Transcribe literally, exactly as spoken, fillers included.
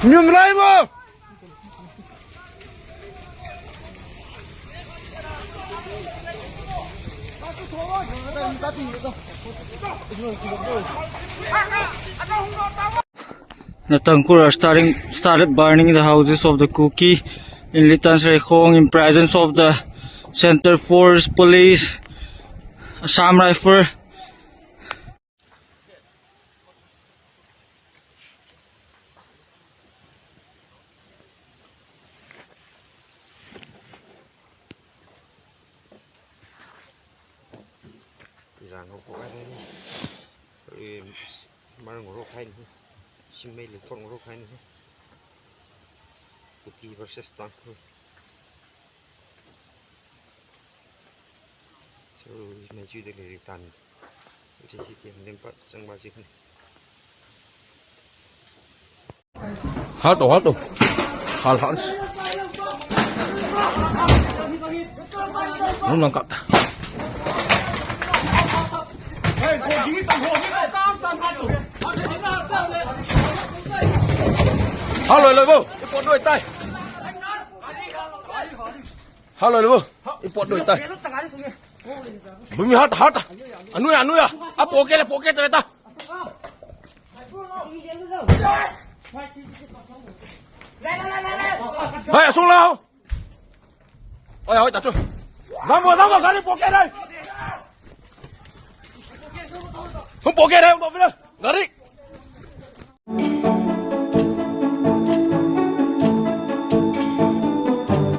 Nyum lai mo. The Tangkhul are starting, started burning the houses of the Kuki in Litan Srekhong in presence of the Center Force Police, Assam Rifle. Zang ko ko ai ni. Mar ngoro khai ni. Simei le thon ngoro khai ni. Kuki versus Tangkhul. So, mai chu de le tan. Ri si ti nem pa chang ba chi. Hal to, hal to. Hal, hal. Nung lang kap ta. Hal lo lo bo. Ipot doi tai. Hal lo lo bo. Ipot doi tai. Bumi hat, hat. Anu ya, anu ya. Apo ke le, po ke ta. Hai, asung lao. Oi, oi, tachu. Zamo, zamo, gari poke dai. Hum poke dai, hum poke dai. Gari.